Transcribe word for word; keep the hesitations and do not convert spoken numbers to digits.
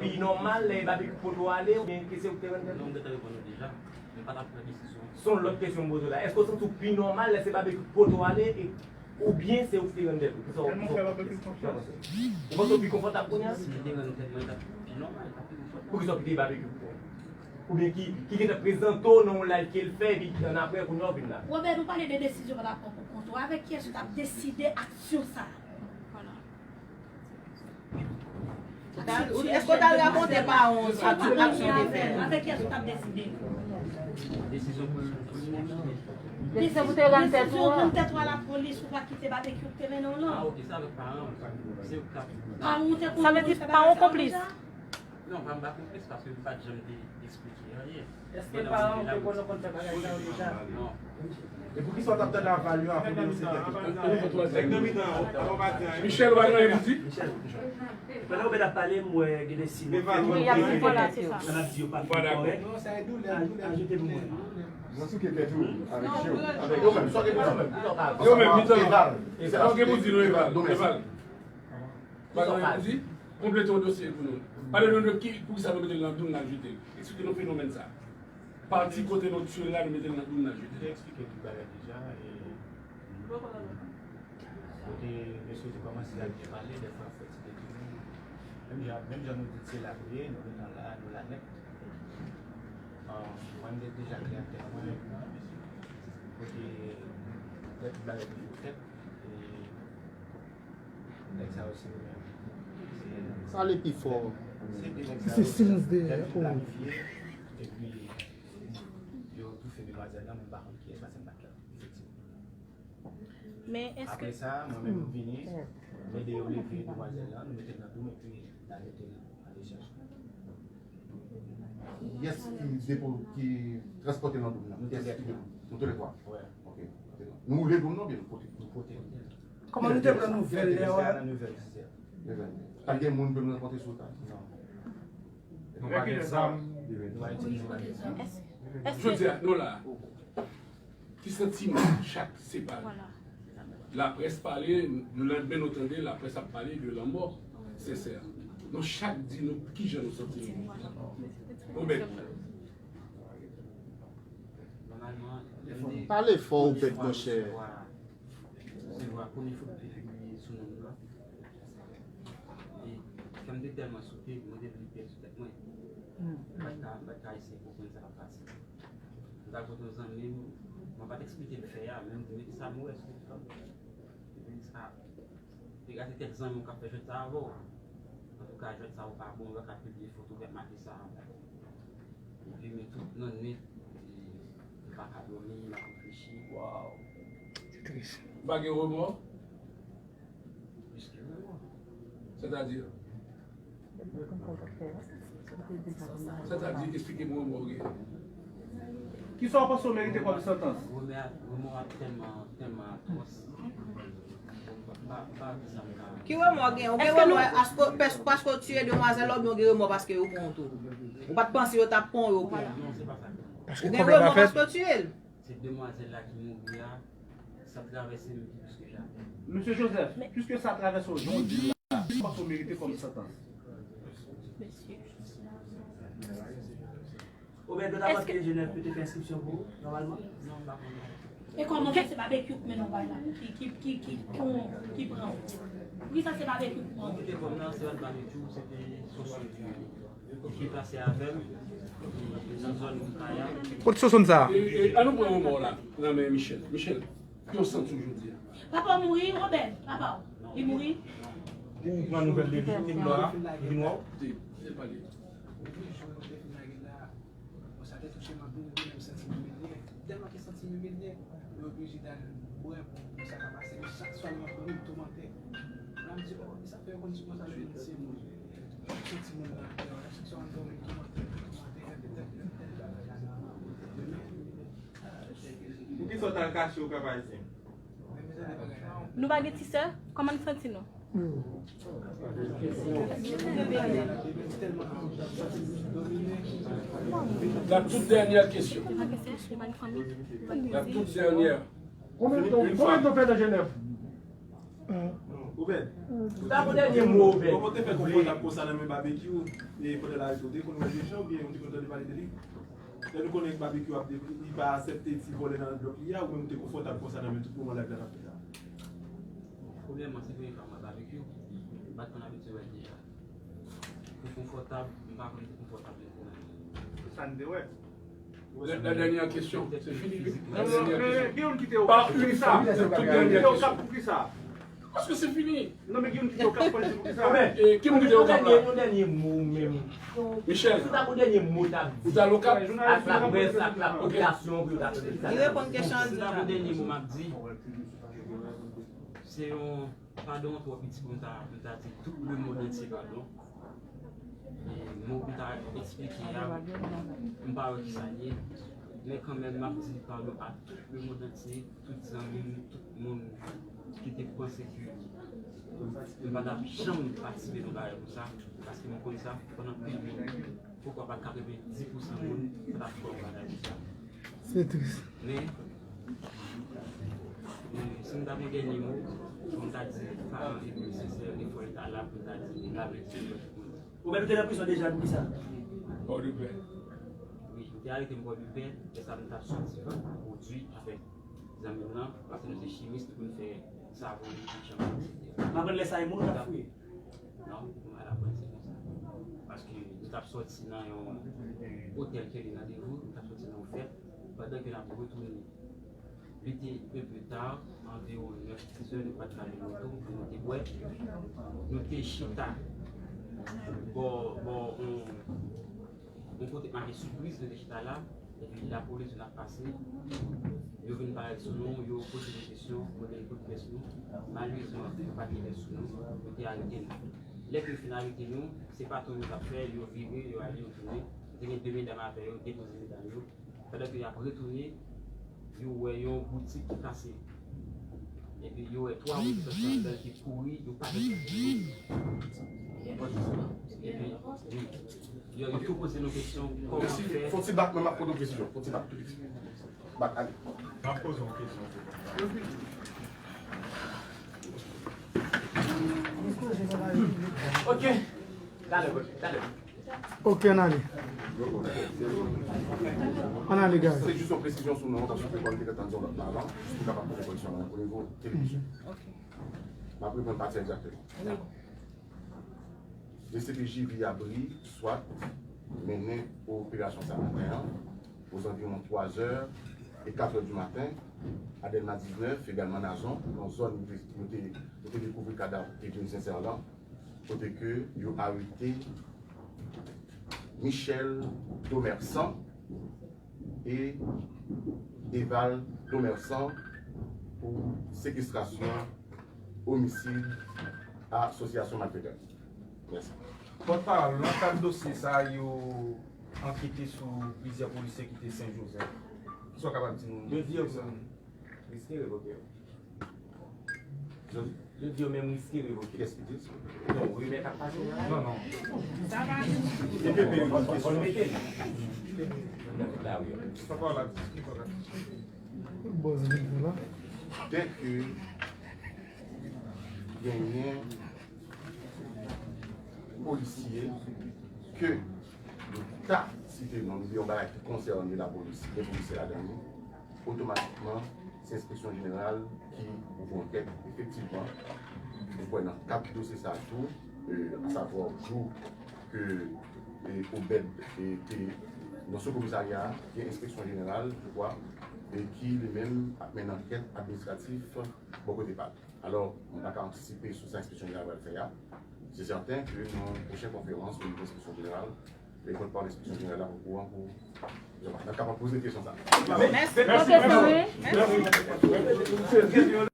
Pi nòmal lè e Babekyou k pote w ale oubyen ke se ou k te rann tèt ou? Non, m gentan reponn ou deja. Men m pa t ap pran desizyon. Se yon lòt kesyon m poze w la. Èske w santi w pi nòmal lè se Babekyou k pote w ale e, oubyen se ou k te rann tèt ou? Kisa w, kisa w, kisa w panse? Ou panse w pi konfòtab kounye a? Si m te rann tèt mwen, li t ap pi nòmal, li t ap pi konfòtab. Poukisa w kite Babekyou pou ou? Oubyen ki, ki gentan prezante w nan yon live ke l fè, epi annapre, kounye a w vin la? Robert, ou pale de desizyon w t ap pran pou kont ou. Avèk kiyès ou t ap deside aksyon sa a? Vwala. Èske w t al rakonte paran w sa tout aksyon w te fè? Avèk kiyès ou t ap deside? Desizyon pou l, pou l. Desizyon pou te rann tèt ou an. Desizyon rann tèt ou a lapolis, ou pa kite Babekyou k te mennen w lan. Ah, ok, se avèk paran m. Se yo k t ap. Paran w te konn konn fè bagay sa yo deja? Sa vle di paran w konplis? Non, pa m pa konplis paske m pa t janm te eksplike anyen. Èske paran w te konn konn fè bagay sa yo deja? Non. E poukisa w t ap tande aval yo avan w denonse tèt ou? Nèg nan mitan an, ou pa di anyen. Michel, ou pa gen anyen pou di? Michel, pandan Obed ap pale, m wè gen de siy ki fè tèt yo. Sa n ap di yo pa fin kòrèk. Ajoute pou mwen. Mwen souke tèt ou avèk je w. Avèk yo menm, sa w gen pou di menm. Yo menm, mitan an. Sa w gen pou di nou, Eval? Eval. Bagay pou di, konplete yon dosye pou nou. Pale nou de ki, poukisa nou mete l nan doum, n al jete l. Eksplike nou fenomèn sa. Pati kote nou tchwe l la, nou mete l nan doum, n al jete l. Te eksplike tout bagay deja, e kote mesye te kòmanse ap byen pale, dèfwa fè ti detounen. Menm jan, menm jan nou di se la nou ye, nou gentan la, nou la nèt. An, mwen, m te deja klè ak tèt mwen, kote lè tout bagay te fèt, e Nèg sa yo se yo menm. Pale pi fò. Se de nèg sa yo ki planifye, epi yo toufe demwazèl lan, men m pa konn kiyès, paske m pa t la, efektivman. Men èske... Apre sa, mwen menm, m vini, m ede yo leve demwazèl lan, nou mete l nan doum, epi n al mete l an dechaj. Kiyès ki depo, ki transpòte nan doum nan? Kiyès ki depo? Nou toulètwa? Wi. Ok. Nou woule doum nan oubyen nou pote? Nou pote. Kòman nou te pran nouvèl lè a? Nouvèl, sizè. Pa t gen moun pou nou rankontre sou wout la? Non. Nou pa gen zam? Nou pa itilize, pa gen zam. Jodi a, nou la. Ki santiman chak separe? Laprès pale, lelendemen nou tande laprès ap pale de lanmò Sensè. Nou chak di nou kijan nou santi nou. Obed. Pale fò, Obed, monchè. Se vwa premye fwa m te pibliye sou nonm nan. E kè m te tèlman sote, mwen te vle pèdi tèt mwen. M pa t ka, m pa t ka eseye konprann sa k ap pase. M t al kote yon zanmi m, mwen pa t eksplike l fè a, men m di, men kisa m wè sou TikTok? Epi m di, ah, te gade kèk zanmi w k ap fè jwèt sa avè w. Antouka, jwèt sa yo pa bon, yo pa ka pibliye foto w k ap make sa. Epi men tout nan nwit, m pa ka dòmi, m ap reflechi. Waw. Se tris. Ou pa gen remò? Plis ke remò. Sètadi? Sètadi, eksplike mwen remò w gen. Kisa w panse w merite kòm santans? Remò a, remò a tèlman, tèlman atwòs. M pa, m pa di sa m ka. Ki remò w gen? Ou gen remò paske, paske w tiye demwazèl la oubyen w gen remò paske yo pran w tou? Ou pa t panse yo t ap pran w, yo pran w? Non, se pa sa. Ou gen remò paske w tiye l? Se demwazèl la ki mouri a, sa travèse m pi plis ke jamè. Mesye Joseph, piske sa travèse w jodi a, kisa w merite kòm santans? Obed, yo ta panse ke Jenèf te fè enskripsyon pou ou, nòmalman? Non, m pa konnen. E kòman fè se Babekyou k mennen w bay la? Ki, ki, ki, ki, ki, ki pran w? Poukisa se Babekyou k pran w? Mwen kite kòm nan, se pa Babekyou, se te Sosyo ki deplase avè m nan zòn Kaya. Kot Sosonn sa? E, e, an nou pran remò w la nan men Michel. Michel, ki w santi w jodi a? Papa w mouri, Obed, papa w, li mouri. Ou pran nouvèl de li, li vin wè w? Li vin wè w? Di, di, pale. Bon, sa te touche m anpil, mwen menm m santi m imilye. Tèlman ke santi m imilye, mwen oblije t al bwè pou, pou sa pa pase. Men chak swa l rantre, m toumante. La, m di, oh, e sa fè yo konn di konsa, yo konn se moun. Tout timoun nan, chak swa m dòmi, m toumante, m toumante, repete, repete bagay la. Demen, Poukisa w t al kache w, Pèp Ayisyen? Nou pa gen ti sè? Kòman n santi nou? La toute dernière question. La toute dernière. Konbyen tan, konbyen tan w fè nan Jenèf? Obed, ou ta pou dènye mo, Obed. Kòman w te fè konfòtab konsa nan men Babekyou, e pandan l arete w, te konn wè deja oubyen ou te konn tande pale de li? Lè nou konnen Babekyou ap de, li pa aksepte ti vòlè nan blòk li a, ou menm ou te konfòtab konsa nan men tout moman live la n ap fè a? Premyèman, se premye fwa m wè Babekyou. M pa t konn abitye wè l deja. Pou konfòtab, m pa konn pou konfòtab li pou nan. Sa n te wè. La, la dènyè kesyon, se fini, wi. La dènyè kesyon. Pa youn, kite yo kap pou kisa? Kite yo kap pou kisa? Paske se fini. Non, men ki moun ki te okap pou kisa? E, ki moun ki te okap la? Yon dènye mo menm. Michel. Si ta pou dènye mo ta di. Ou ta lokap? Ak laprès, ak lapopilasyon pou yo ta tande sa. Li reponn kesyon an. Si ta pou dènye mo m ap di, se yon padon twò piti pou m ta, pou m ta di tout le monde entier padon. E mo pou m ta eksplike a, m pa wè kisa l ye. Men kanmenm, m ap di padon a tout le monde entier. Tout zanmi m, tout moun ki te panse ke m pa t ap janm patisipe nan bagay konsa, paske m konn sa, pandan pil moun, poukwa pa katrevenndis pousan moun, sa t ap fè yon bagay konsa. Se tris. Men, e, si m ta gen dènye mo, fò m ta di paran epi sè Sèl, e fò l ta la pou l ta di, la mèsi pou tout moun. Ou menm te nan prizon deja, pou kisa? Pòdepè. Wi, yo te arete m Pòdepè, lè sa m t ap sòti pwodui avèk zanmi m lan, paske nou se chimis, nou konn fè savon, nou konn chanpay, etsetera. M aprann lè sa e moun ou t ap fouye? Non, m al aprann se konsa. Paske nou t ap sòti nan yon otèl ke li nan Devou, nou t ap sòti nan yon fèt, pandan ke n ap retounen. Li te un peu tard, anviwon nèf, dis zè, nou pa t ka jwenn moto, nou te bwè. Nou te chita bò, bò, yon, yon kote k make Sipriz, nou te chita la. Epi lapolis vin ap pase. Yo vin parèt sou nou, yo poze nou kesyon, mande n kote pyès nou. Malerezman, yo pa t gen pyès sou nou, yo te arete nou. Lè ke yo fin arete nou, se paton yo t ap fè, yo vire, yo ale, yo tounen. Te gen de medam avè yo, depoze medam yo. Pandan ke y ap retounen, yo wè yon boutik ki kase. Epi yo wè twa moun ki sòti anndan ki kouri, yo pa t... Epi, wi. Yo, yo tou poze nou kesyon, kòman fè? Fon ti bak, men m ap poze yon kesyon. Fon ti bak, tou piti. Bak, ale. M ap poze yon kesyon. Ok. Talè, talè. Ok, ann ale. Ann ale, guys. Se jis yon presizyon sou non an, paske kòm m te gentan di yon lòt non avan, jis pou kapab poze koreksyon nan o nivo televizyon. M ap reponn pati egzakteman. D C P J V Abri, swat, mennen operasyon sa maten an, ozanviwon twa zè e kat è di maten, a Dèlma diznèf, egalman Nazon, nan zòn nou te, nou te, nou te dekouvri kadav Edwin Sincère lan, kote ke yo arete Michel Domersan e Eval Domersan pou sekestrasyon, omisid, asosyasyon malfetè. Mèsi. Pòtpawòl, nan kad dosye sa a, yo ankete sou plizyè polisye ki te Sen Jozèf. Kisa w kapab di nou? Yo di yo riske revoke yo. Yo di yo menm riske revoke. Kiyès ki di sa? Non, rimè k ap pase la. Non, non. Sa va vin. Fò n mete l. Nan tout lari a. Pòtpawòl la di, ki pòtpawòl la di? Bòz vin pou la. Dèke genyen polisye ke nou ta site non, nou di yon bagay ki konsène lapolis, gen polisye ladan li, otomatikman, se enspeksyon jeneral ki ouvri ankèt. Efektivman, nou kwè nan kad dosye sa a tou, e, asavwa jou ke, e, Obed, e, te nan sou komisarya a, gen enspeksyon jeneral, je crois, e ki li menm ap mennen ankèt administratif bò kote pa l. Alò, m pa ka antisipe sou sa enspeksyon jeneral pral fè a. Se sèten ke nan pwochen konferans o nivo enspeksyon jeneral, e pòtpawòl enspeksyon jeneral la okouran pou n ap kapab poze kesyon sa a. Mèsi, pwofesè. Mèsi.